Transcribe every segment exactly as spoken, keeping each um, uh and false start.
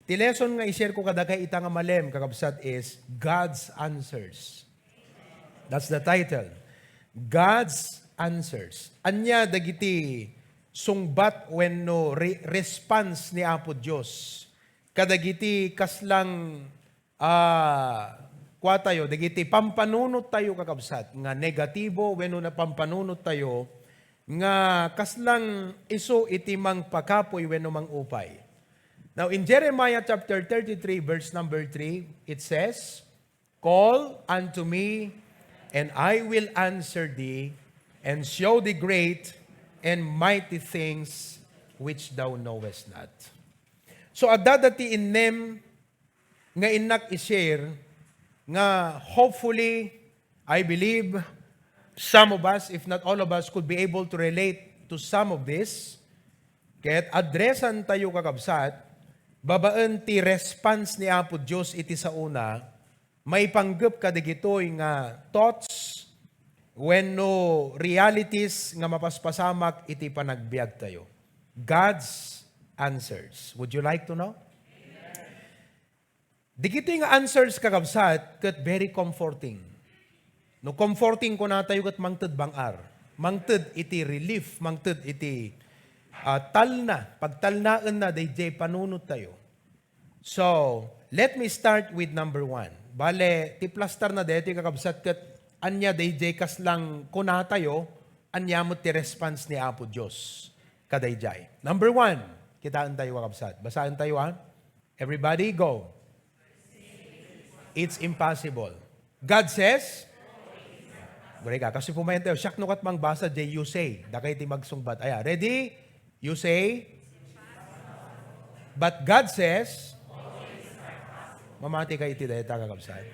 Ti lesson nga i-share ko kadakay ita nga malem, kakabsat, is God's Answers. That's the title. God's Answers. Ania dagiti sungbat wenno re-, response ni Apo Dios kadagiti kaslang, ah, kuatayo, dagiti pampanunottayo, kakabsat, nga negatibo wenno na pampanunottayo nga kaslang isu iti mangpakapuy wenno mangupay. Now, in Jeremiah chapter thirty-three, verse number three, it says, "Call unto me, and I will answer thee, and show thee great and mighty things which thou knowest not." So, adda dati innem nga innak i-share nga hopefully, I believe, some of us, if not all of us, could be able to relate to some of this. Ket addressan tayo, kakabsat, babaen ti response ni Apo Dios iti saona, maipanggep kadagitoy nga thoughts wenno realities nga mapaspasamak iti panagbiagtayo. God's answers. Would you like to know? Dagitoy nga answers, kakabsat, ket very comforting. No comforting kunatayo, ket mangted bang-ar. Mangted iti relief, mangted iti, ah, talna, pagtalnaenna daydiay panunottayo. So, let me start with number one. Bale, ti plastarna daytoy, kakabsat, ket ania daydiay kaslang kunatayo, ania met ti response ni Apo Dios kadaydiay. Number one, kitaentayo, kakabsat. Basaentayo, ha? Everybody, go. It's impossible. God says, Gurega, kasi pumayentayo, siak no kat mangbasa, jay you say. Dakay ti magsungbat. Aya, ready? You say, but God says, mamati kay iti dayta, kakabsat.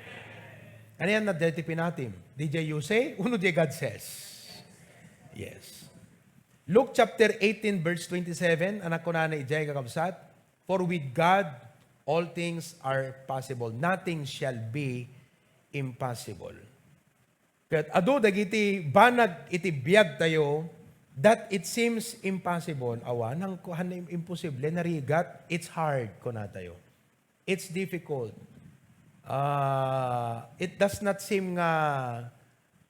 Ano yan na dayta pinatim? Di jay you say, uno di God says. Yes. Luke chapter eighteen, verse twenty-seven, anak ko na ijay, kakabsat, "For with God, all things are possible. Nothing shall be impossible." Ket adu dagiti banag iti biagtayo that it seems impossible. Awa, nang kuan, imposible, narigat, it's hard, kunatayo. It's difficult. Ah, it does not seem nga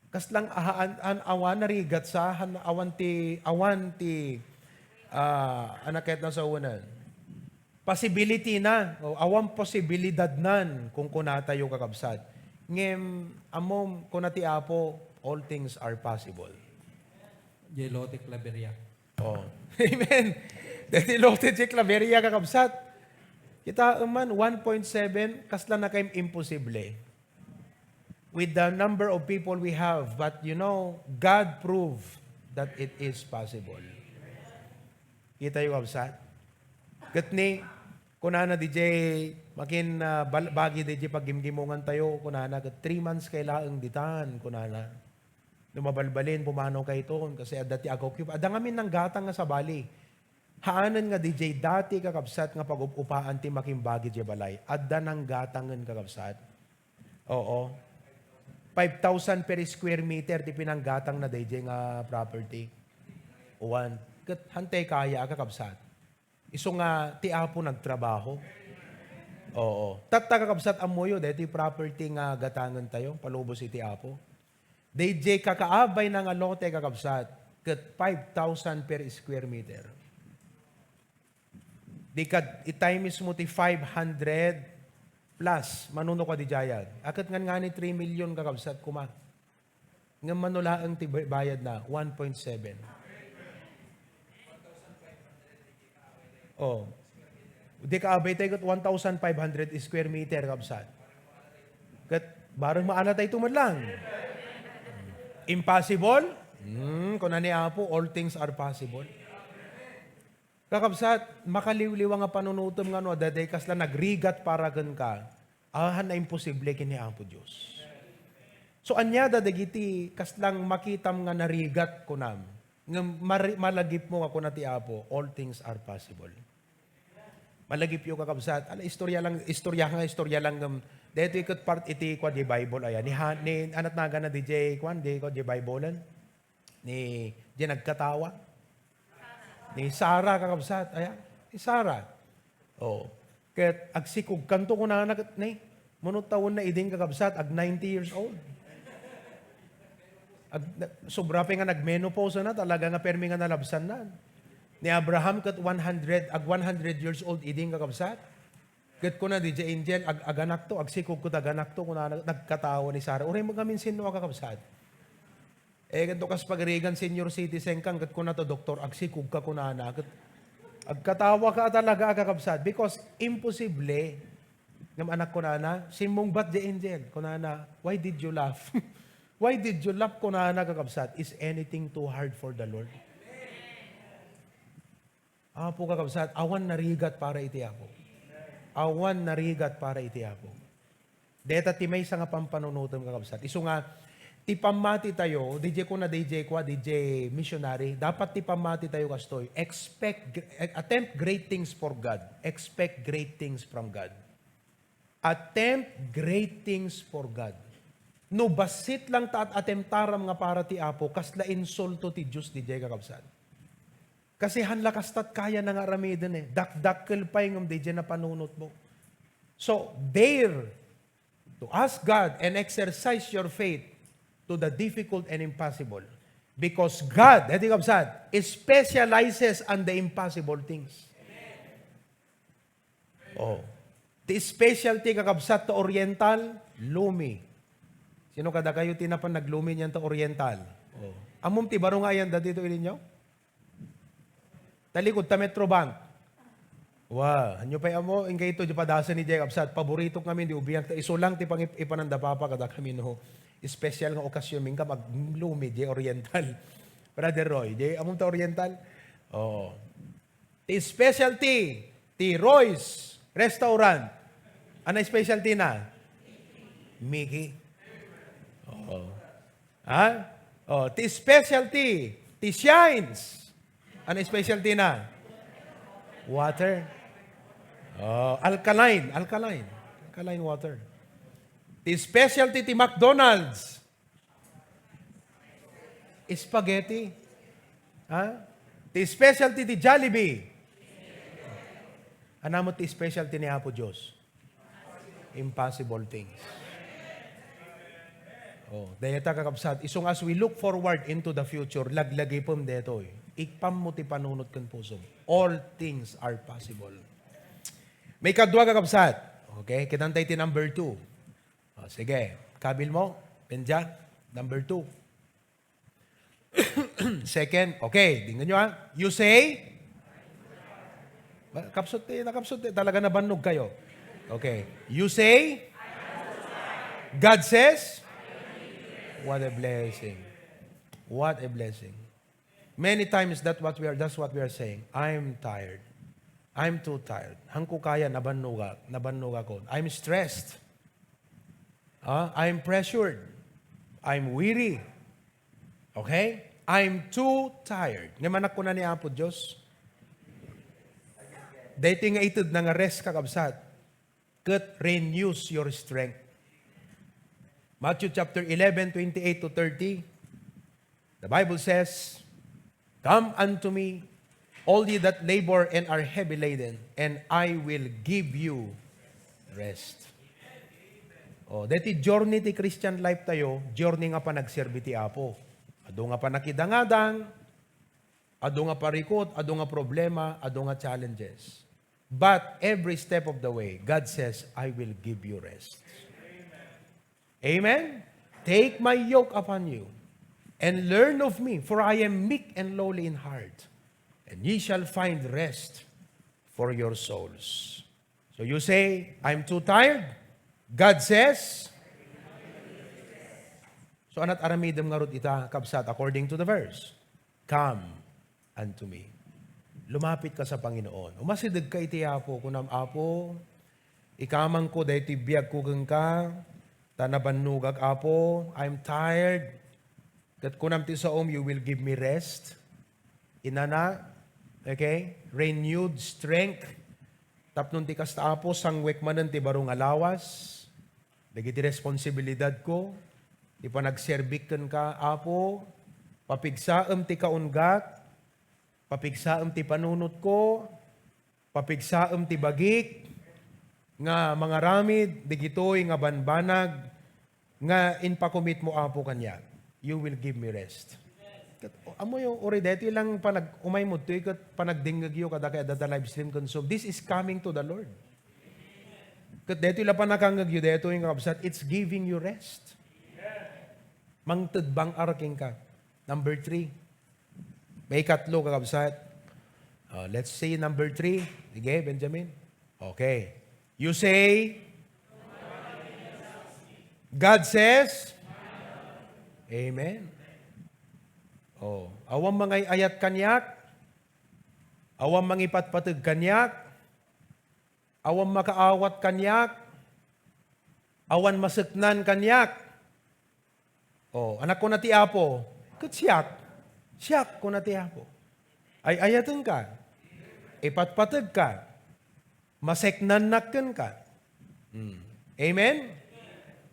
kaslang ahaan, an, awan narigat sa, han, awan ti, awan ti, ah, anaket na sa unan. Possibility na, o awan posibilidad nan, kung kunatayo, kakabsat. Ngem, amom, kuna ti Apo, all things are possible. Jay Lote Claveria. Oh. Amen. Dati Lote Jay Claveria, kakabsat. Kita man, one point seven, kasla na kayong imposible. With the number of people we have, but you know, God proved that it is possible. Kita yung kabsat? Ket ni, kunana D J, makin, ah, bal-, bagi D J paggimgimongan tayo, kunana, ket three months kay laeng ditan, kunana. No mabalbalin, pumanaw kayton, kasi adda ti agaw-, adda ngamin nanggatang nga sabali. Haanen nga D J dati, kakabsat, nga pag-up-upaan ti makimbagi diay balay. Adda nanggatangen, kakabsat. Oo. Five thousand per square meter ti pinanggatang na D J nga property. One. Ket hantay kaya, kakabsat. Isu nga ti Apo nagtrabaho. Oo. Tatta, kakabsat, ammoyo, daytoy property nga gatangen tayo, palubos iti Apo. D J kakaabay na nga lote, kakabsat, ket five thousand per square meter. Di kad, i-times mo ti five hundred plus, manuno ka di jayag. Aket ngan ngani three million, kakabsat, kuma. Ngem mano laeng ti bay-, bayad na, one point seven. Oh. Di kaabay tayo ket one thousand five hundred square meter, kabsat. Ket bareng maana tayo ito man lang. Impossible? Hmm, kuna ni Apo, all things are possible. Kakabsat, makaliwliwa nga panunutem nga no, adda day kasla nagrigat para kenka. Ahan a imposible ken ni Apo Dios. So, ania da dagiti kaslang makitam nga narigat, kunam, nga mari-, malagipmo nga kuna ti Apo, "All things are possible." Malagipyo, kakabsat. Ala, istorya lang, istorya nga, istorya lang, ngem, daytoy ket part iti kua di Bible, aya, ni Ha-, ni, anat nagan na D J, kuan, di kua di Bible, ni, di nagkatawa. Ni Sarah, kakabsat, aya, ni Sarah. Oh. Ket agsikogkanto kunana ket, ne, mano tawenna idin, kakabsat, ag ninety years old. Ag-, na-, sobra pay nga nag-menopause na, talaga nga permi nga nalabsanna. Ni Abraham ket one hundred, ag one hundred years old idin, kakabsat. Ket kuna diay angel, "Ag-, aganakto, agsikogko ta aganakto," kunana, nagkatawa ni Sarah. Uray mo ngamin sinno a kakabsat. Eh, ket no kas pagarigan, senior citizen kan, ket kuna to doktor, "Agsikogka," kunana. Ket agkatawa ka talaga a kakabsat, because imposible. Ngem anak, kunana, simmungbat diay angel. Kunana, "Why did you laugh?" "Why did you laugh?" kunana, kakabsat. "Is anything too hard for the Lord?" Apo, kakabsat, awan narigat para iti Apo. Awan narigat para iti Apo. Deta ti maysa nga pampanunotem, kakabsat. Isu nga, ti pammati tayo, diay kuna, diay kua, diay missionary, dapat ti pammati tayo kastoy, expect gr-, attempt great things for God. Expect great things from God. Attempt great things for God. No bassit lang ta at-, attemptaram nga para ti Apo, kasla insulto ti Dios diay, kakabsat. Kasi han la kastat kayana nga aramiden, eh. Dakdakkel pay ngem diay napanunotmo. So, dare to ask God and exercise your faith to the difficult and impossible. Because God, deti, kabsat, specializes on the impossible things. Oh. Ti specialty, kakabsat, ta Oriental, lumi. Sino kadakayo ti napan naglumi niyan ta Oriental? Oh. Ammom ti baro nga ayan daytoy ilinyo? Talikod ta Metrobank. Wa, hanyo pay ammo, inggayto diay padasen ni diay, kabsat, paboritok ngamin diay ubiak ta isu lang ti pangip-, ipananda papa kadakami no special nga okasyon, mingka maglumi diay Oriental. Brother Roy, diay ammom ta Oriental? Oo. Ti specialty ti Roy's Restaurant. Ano specialty na? Miki. Oo. Ha? Oh, ti specialty ti Shines. Ano specialty na? Water. Oh, alkaline, alkaline. Alkaline water. Ti specialty ti McDonald's. Spaghetti. Ha? Ti specialty ti Jollibee. Ania met ti specialty ni Apo Dios? Impossible things. Oh, dayta, kakabsat, as long as we look forward into the future, laglagipem daytoy. Ipammo ti panunot ken pusom. All things are possible. Maikadua, kakabsat. Okay, kitantay ti number two. Oh, sige. Kabil mo, Benja, number two. Second, okay, dinggan nyo, ha. You say, ba, kapsut ti, nakapsut ti, talaga nabannog kayo. Okay. You say, God says, what a blessing. What a blessing. Many times that what we are, that's what we are saying. "I'm tired. I'm too tired. Hanko kaya, nabannogak, nabannogakon. I'm stressed. Ah, I'm pressured. I'm weary. Okay? I'm too tired." Ngem anak, kuna ni Apo Dios, daytoy nga itedna nga rest, kakabsat, ket renews your strength. Matthew chapter eleven, twenty-eight to thirty. The Bible says, "Come unto me, all ye that labor and are heavy laden, and I will give you rest." Oh, deti journey ti Christian life tayo, journey nga panagserbi ti Apo. Adu nga panakidangadang, adu nga parikut, adu nga problema, adu nga challenges. But every step of the way, God says, "I will give you rest." Amen? "Take my yoke upon you and learn of me, for I am meek and lowly in heart, and ye shall find rest for your souls." So you say, "I'm too tired." God says, so, ania't aramidem ngarud ita, kabsat, according to the verse? "Come unto me." Lumapit ka sa Panginoon. Umasideg ka iti Apo, kunam, "Apo, ikamangko daytoy biagko kenka, ta nabannogak, Apo. I'm tired." Ket kunam ti saom, "You will give me rest." Inana, okay? Renewed strength. Tapno ti kasta, Apo, sangwek manen ti baro nga lawas. Dagiti responsibilidadko, ti panagserbik kenka, Apo, papigsaem ti kaunggak, papigsaem ti panunotko, papigsaem ti bagik, nga mangaramid digitoy nga banbanag nga impakumitmo, Apo, kaniak, you will give me rest. Ket, ammoyo, uray daytoy lang panag-, umaymodtoy ket panagdingngegyo kadagiti adda live stream ken Zoom. This is coming to the Lord. Ket daytoy la pannakangngegyo daytoy nga kabsat, it's giving you rest. Mangted bang-ar kenka. Number three. Maikatlo, kakabsat. Uh, let's say number three. Sige, Benjamin. Okay. You say, God says, Amen. Oh, awan mangay-ayat kaniak, awan mangipatpateg kaniak, awan makaawat kaniak, awan maseknan kaniak. Oh, anak, kuna ti Apo, ket siak. Siak, kuna ti Apo. Ay-ayatenka. Ipatpategka. Maseknannak kenka. Hmm. Amen?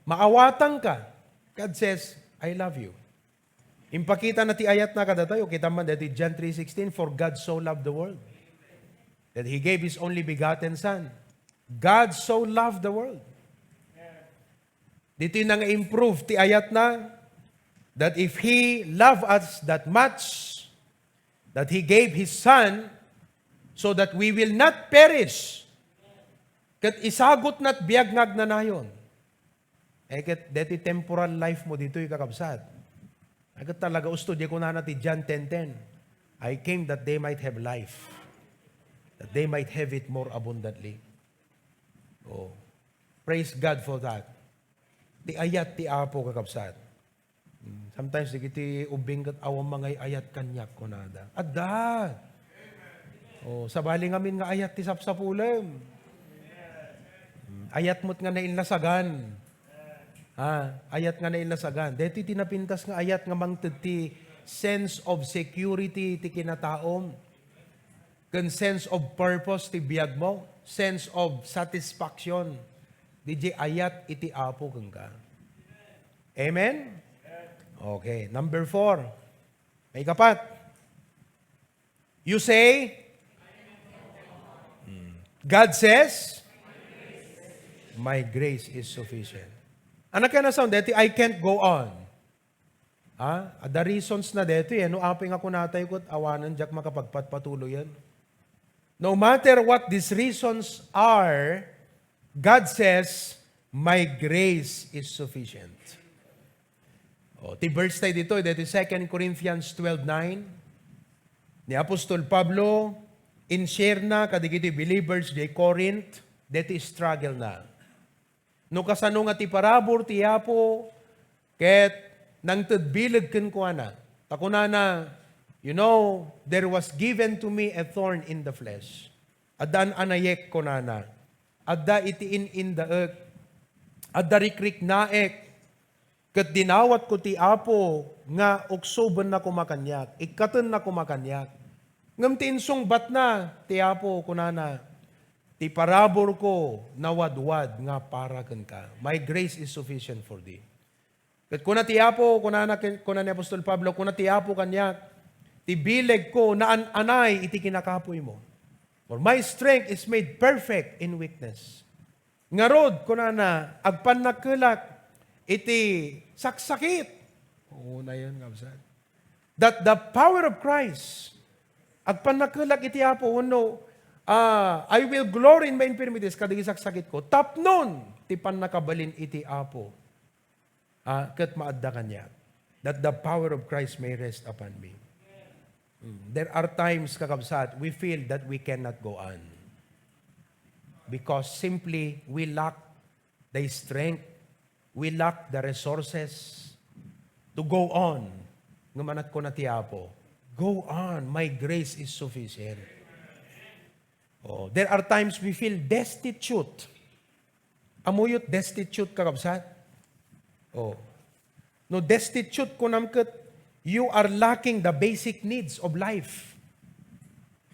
Maawatanka. God says, "I love you." Impakita na ti ayatna kadatayo, kita man dati John three sixteen, "For God so loved the world, that He gave His only begotten Son." God so loved the world. Ditoy nang-improve ti ayatna, that if He loved us that much, that He gave His Son, so that we will not perish. Ket isagutna ti biag nga agnanayon. Eh, ket deti temporal life mo ditoy, kakabsat. Ay, ket talaga, usto, di kunana ti John ten ten, "I came that they might have life, that they might have it more abundantly." Oh, praise God for that. Ti ayat ti Apo, kakabsat. Mm, sometimes, dagiti ubbing ket awan mangay-ayat kaniak, kunada. Adda. Oh, sabali ngamin nga ayat ti sapsapulem. Mm, ayat met nga nainlasagan. Ah, ayat nga nainlasagan. Daytoy ti napintas nga ayat nga mangted ti sense of security ti kinataom. Ken sense of purpose ti biag mo, sense of satisfaction. Diay ayat iti Apo kenka. Amen? Okay, number four. Maikapat. You say, hmm, God says, "My grace is sufficient." Ano kaya na sound? Deti, "I can't go on." Ha? Adda reasons na daytoy, eh. No, apay nga kunatay ket awanen diak makapagpatpatuloyen. No matter what these reasons are, God says, "My grace is sufficient." O, ti verse tayo dito, dito Second Corinthians twelve nine. Ni Apostol Pablo, in-share na kadagiti believers di Corinth, dito struggle na. No kasano nga ti parabur ti Apo ket nangted bileg kenkuana. Ta kunana, "You know, there was given to me a thorn in the flesh." Adda an-anayek, kunana. Adda iti in-indaek. Adda rikriknaek. Ket dinawatko ti Apo nga uksobenna koma kaniak, ikkatenna koma kaniak. Ngem ti insungbatna ti Apo, kunana, "Ti paraburko nawadwad nga para kenka. My grace is sufficient for thee." Ket kuna ti Apo, kunana ken-, kuna ni Apostol Pablo, kuna ti Apo kaniak, "Ti bilegko naan-anay iti kinakapoymo. For my strength is made perfect in weakness." Ngarud, kunana, agpannakkelak iti saksakit. Oo, nayon, kabsat. That the power of Christ, agpannakkelak iti Apo, wenno, ah, "I will glory in my infirmities," kadagiti saksakitko, tapnon ti pannakabalin iti Apo, ah, ket maadda kaniak, that the power of Christ may rest upon me. Mm, there are times, kakabsat, we feel that we cannot go on because simply we lack the strength, we lack the resources to go on. Ngem anak, kuna ti Apo, "Go on, my grace is sufficient." Oh, there are times we feel destitute. Ammoyo ti destitute, kakabsat? Oh. No destitute, kunam ket, you are lacking the basic needs of life.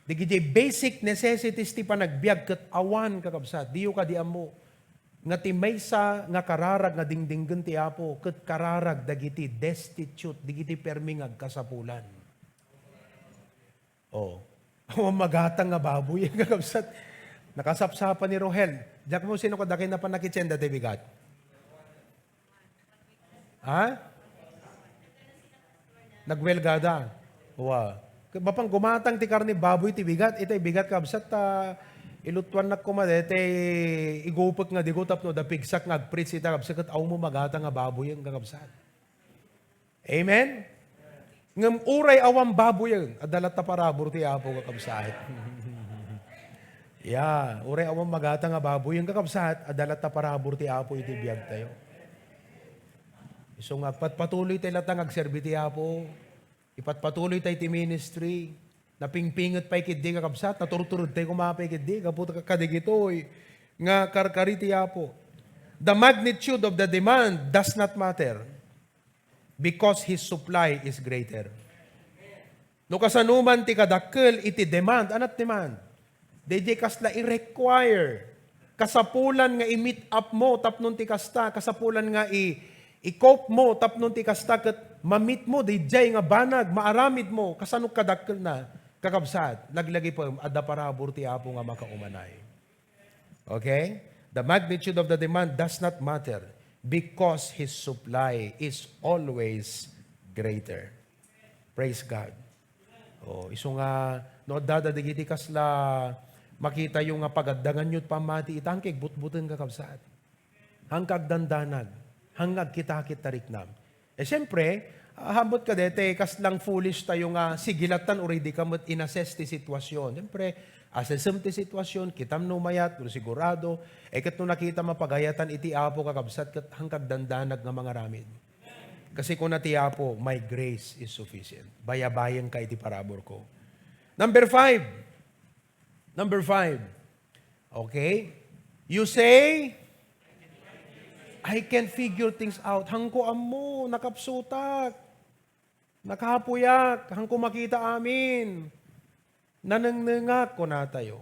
Dagiti basic necessities ti panagbiag ket awan, kakabsat. Diyo kadi ammo nga ti maysa nga kararag nga dingdinggen ti Apo ket kararag dagiti destitute, dagiti permi nga agkasapulan. Oh. Awan magatang nga baboy, kakabsat. Nakasapsapa ni Rohel. Diak mo sino kadagiti napan nakitenda ti bigat? Ha? Nagwelgada. Wa. Mapan gumatang ti karne baboy ti bigat. Itay bigat, kabsat, ta ilutuannak koma daytay igupek nga digo tapno da pigsak nga agpreach ita, kabsat, ket awan mo magatang nga baboyen, kakabsat. Amen? Ngem uray awan baboyen, adda latta parabur ti Apo, kakabsat. Ya, uray awan magatang nga baboyen, kakabsat, adda latta parabur ti Apo iti biagtayo. Isu nga agpatpatuloy tayo latta nga agserbi ti Apo. Ipatpatuloy tayo ti ministry. Napingpinget pay ketdi, kakabsat, naturtured tayo koma pay ketdi, gapu ta kadagitoy nga karkari ti Apo. The magnitude of the demand does not matter because His supply is greater. No kasano man ti kadakkel iti demand, anat demand? Daydiay kasla i-require. Kasapulan nga i-meet up mo tapnon ti kasta, kasapulan nga i-, i-cope mo tapnon ti kasta ket ma-meet mo daydiay nga banag, maaramid mo, kasano kadakkelna, kakabsat, laglagipem, adda parabur ti Apo nga makaumanay. Okay? The magnitude of the demand does not matter because His supply is always greater. Praise God. Oh, isu nga, no, adda dagiti kasla makitayo nga pagaddanganyo ti pammati ita, haanka agbutbuten, kakabsat. Haanka agdandanag, haanka agkitakit ta riknam. Eh, siyempre, ah, haanbot kadayta, kaslang foolish tayo nga sigilatan, uray dika met in-assess ti sitwasyon. Siyempre, assessem ti sitwasyon, kitam no mayat, no sigurado, eh, ket no nakitam a pagayatan iti Apo, kakabsat, ket haanka agdandanag nga mangaramid. Kasi kuna ti Apo, "My grace is sufficient." Bayabayenka iti paraburko. Number five. Number five. Okay? You say, "I can figure things out." Haanko ammo, nakapsutak. Nakapuyak. Haanko makita amin. Nanengnengak, kunatayo.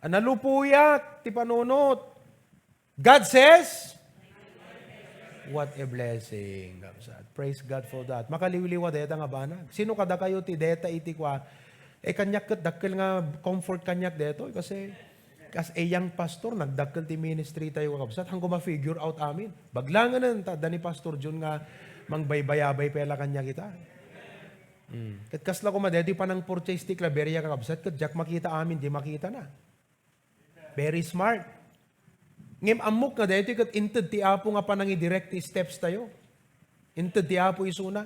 Ah, nalupoyak ti panunot. God says, "What a blessing," kabsat. Praise God for that. Makaliwliwa dayta nga banag. Sino kadakayo ti dayta iti kua? Eh, kaniak ket dakkel nga comfort kaniak daytoy kasi as a young pastor, nagdakkel ti ministry tayo, kabsat. Haanko ma-figure out amin. Baglangenen, ta adda ni Pastor John nga mangbaybayabay pay la kaniak ita. Hmm. Ket kasla koma daytoy panang-purchase ti klaberya, kakabsat, ket diak makita amin, di makita na. Very smart. Ngem ammok nga daytoy ket inted ti Apo nga panangidirect ti steps tayo. Inted ti Apo isuna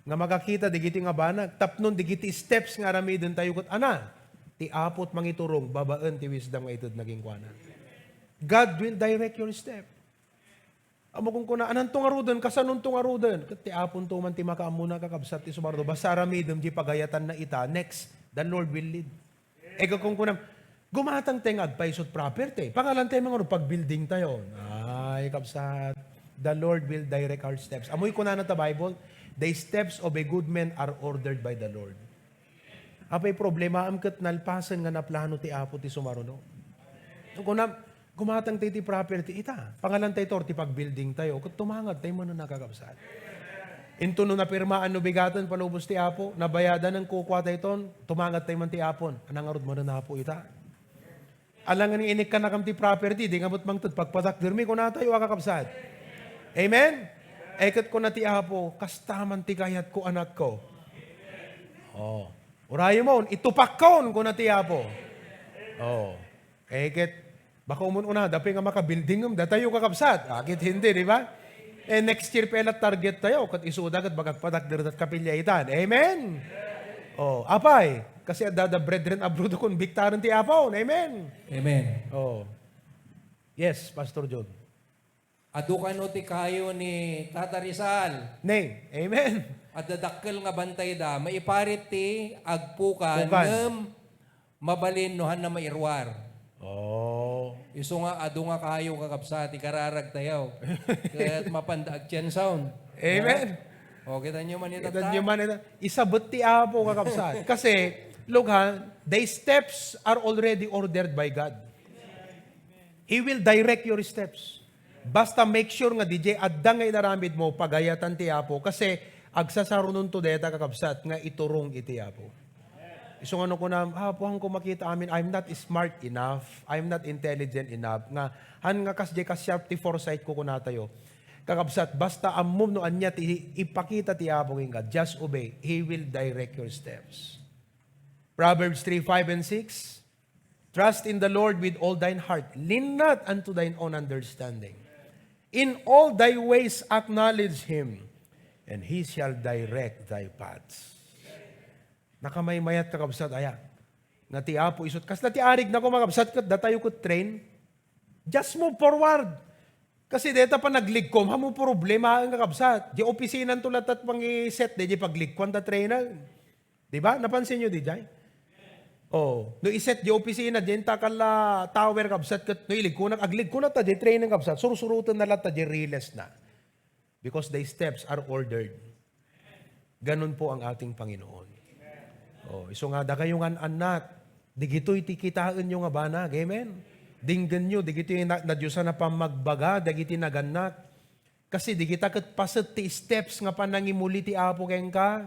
nga makakita dagiti nga banag. Tapnon dagiti steps nga aramiden tayo ket ana, ti Apo ti mangiturong babaen ti wisdom nga itedna kenkuana. God will direct your step. Ammo kunkuna, "Ananto ngaruden? Kasanonto ngaruden?" Ket ti Aponto man ti makaammona, kakabsat, ti sumardo. Basta aramidem ti pagayatanna ita, next, the Lord will lead. Ket kunkunam, "Gumatang tayo nga agpaysot property. Pangalan tayo mangaro, pagbuilding tayo." Ay, kabsat, the Lord will direct our steps. Ammoy kunana ta Bible, "The steps of a good man are ordered by the Lord." Apay problemaem ket nalpasen nga naplano ti Apo ti sumaruno. Kunam, gumatang tayo ti property ita. Pangalan tayo ti pagbuilding tayo. Ket tumangad tayo manen, kakabsat. Into no napirmaan no bigaten palubos ti Apo, nabayadan ng kukua tayo ton, tumangad tayo man ti Apon. Anang ngarud manen Apo ita. Alangan nga inikkannakam ti property, di nga met mangted pagpatakdermi, kunatayo a kakabsat. Amen? Ay ket kuna ti Apo, "Kasta man ti kayatko, anakko." Oh. "Urayemon, itupakkon," kuna ti Apo. Oh. Ay ket, baka umun-una, dapay nga makabuildingem, datayo kakabsat. Agit hindi, di ba? Eh, next year pa la target tayo, ket isuda ket bagak patakder dat kapilya itan. Amen? Oh, apay, kasi adda da brethren abroad a konbiktaren ti Apo. Amen? Amen. Oh. Yes, Pastor John. Adu kano ti kayo ni Tata Rizal. Nay, amen. Adda dakkel nga bantayda, maiparit ti agpukan, Pukan. Ngem mabalin no hanna mairuar. Oh. Isu nga adu nga kayo, kakabsat, ti kararag tayo. Ket mapanda agtiensaon. Amen. O, kita nyo man ita. Kita nyo man ita. Isabet ti Apo, kakabsat. Kasi, look ha, the steps are already ordered by God. He will direct your steps. Basta make sure nga didiay adda nga inaramid mo, pagayatan ti Apo. Kasi agsasarunonto dayta, kakabsat, nga iturong iti Apo. Isu nga no kunam, "Apo, hanko makita amin, I'm not smart enough, I'm not intelligent enough," nga, han nga kas, diay kasiar ti foresight ko kunatayo. Kakabsat, basta ammom no ania ti ipakita ti Apo kenka, just obey. He will direct your steps. Proverbs three, five, and six, "Trust in the Lord with all thine heart. Lean not unto thine own understanding. In all thy ways acknowledge Him, and He shall direct thy paths." Nakamaymayat, kakabsat, aya. Nga ti Apo isut. Kasla ti arig na ko, kakabsat, ket datayo ket train. Just move forward. Kasi deta pa nagligkom, amo problema, ang kakabsat. Di opisina to latat pangi-set, di, di pagligkuan ta trainer. Di ba? Napansin nyo di jay? Oh, no iset di opisina, di ta kala tower, kabsat, ket no iligkunak, agligkunak ta di training, kabsat, sursurutan na latta di riles na. Because the steps are ordered. Ganun po ang ating Panginoon. Oh, isu nga, dakayo nga anak, digitoy ti kitaenyo nga banag. Amen? Dinggenyo, digitoy na, nadiosan a pammagbaga, dagiti nagannak. Kasi digita ket paset ti steps nga panangimuli ti Apo kenka.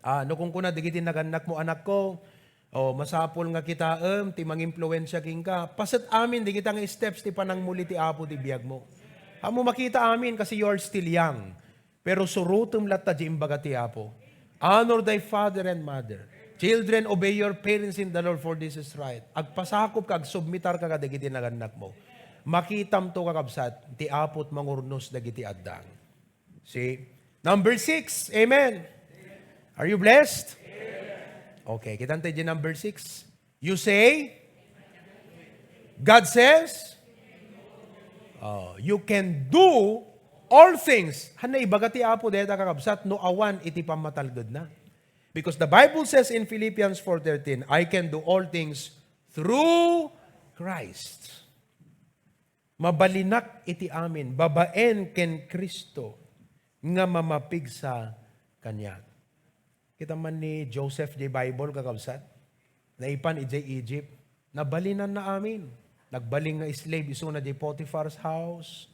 Ah, no kunkuna dagiti nagannakmo, "Anakko, oh, masapul nga kitaem ti mangimpluensia kenka." Paset amin digita nga steps ti panangmuli ti Apo ti biagmo. Ammo makita amin kasi you are still young. Pero surutem latta di imbaga ti Apo. "Honor thy father and mother. Children, obey your parents in the Lord, for this is right." Agpasakop ka, agsubmitar ka kadagiti nagannakmo. Makitam to, kakabsat, ti Apo ti mangurnos dagiti addang. See? Number six. Amen. Are you blessed? Okay, kitam ti number six. You say, God says, oh, you can do all things. Han naibaga ti Apo dayta, kakabsat, no awan iti pammatalgedna. Because the Bible says in Philippians four thirteen, "I can do all things through Christ." Mabalinak iti amin, babaen ken Cristo nga mamapigsa kaniak. Kita man ni Joseph di Bible, kakabsat. Naipan idiay Egypt. Nabalinanna amin. Nagbalin nga slave isuna di Potiphar's house.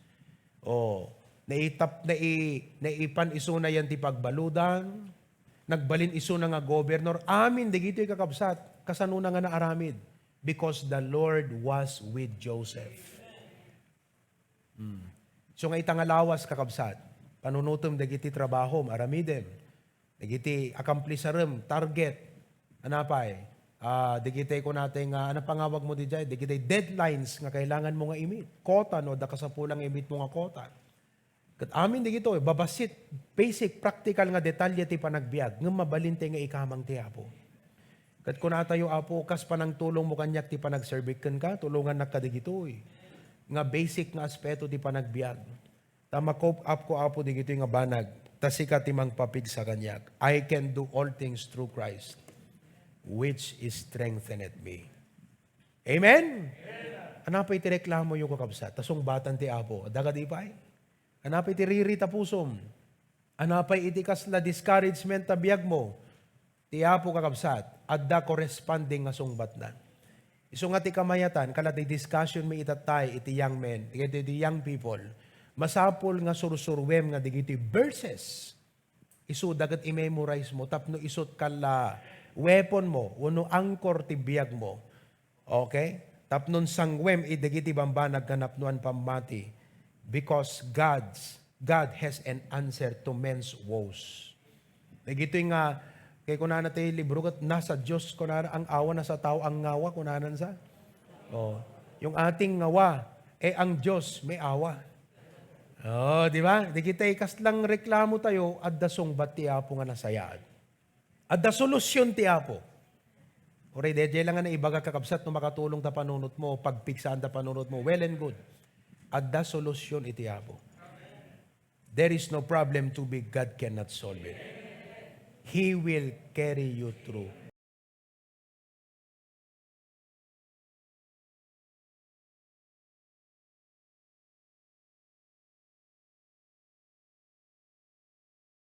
O, naitap, nai-, naipan isuna yan ti pagbaludan. Nagbalin isuna nga gobernador. Amin, dagitoy, kakabsat. Kasanona nga naaramid? Because the Lord was with Joseph. Hmm. So nga ita nga lawas, kakabsat, panunutem dagiti trabahom, aramidem, dagiti akampliserem, target, anapay, ah, dagiti kunatay nga, ano pangawag mo di jay? Dagiti deadlines nga kailangan mo nga imit. Quota, no? Adda kasapulan nga imit mo nga quota. Ket amin dagitoy, babassit, basic, practical nga detalye ti panagbiag, ngem mabalin ti nga ikamang ti Apo. Ket kunatayo, Apo, kas panangtulongmo kaniak ti panagserbik kenka, tulongannak kadagitoy nga basic nga aspeto ti panagbiag. Ta ma-cope up ko, Apo, dagitoy nga banag, ta sika ti mangpapigsa kaniak. "I can do all things through Christ, which strengtheneth me." Amen? Anapay ti reklamoyo, kakabsat? Ta sungbatan ti Apo. Adda kadi pay? Anapay ti riritapusom? Anapay iti kasla discouragement ta biagmo? Ti Apo, kakabsat, adda corresponding nga sungbatna. Isu nga ti kamayatan, kala ti discussion mi itattay iti young men, iti, iti young people, masapul nga sursuruem nga dagiti verses. Isuda ket i-memorize mo tapno isut kala weapon mo wenno anchor ti biag mo. Okay? Tapno sangwem idagiti bambanag nga napnoan pammati, because God's, God has an answer to men's woes. Dagitoy nga, kay kunana ti libro ket, "Nasa Diyos," kunana, "ang awa, nasa tao ang ngawa," kunana sa. Oh, yung ating ngawa, eh, ang Diyos may awa. Oh, di ba? Dagitoy kaslang reklamo tayo, adda sungbat ti Apo nga nasayaat. Adda solusyon ti Apo. Uray, daydiay lang nga naibaga, kakabsat, no makatulong ta panunot mo, pagpigsaan ta panunot mo, well and good. Adda solusyon iti Apo. There is no problem too big God cannot solve it. He will carry you through.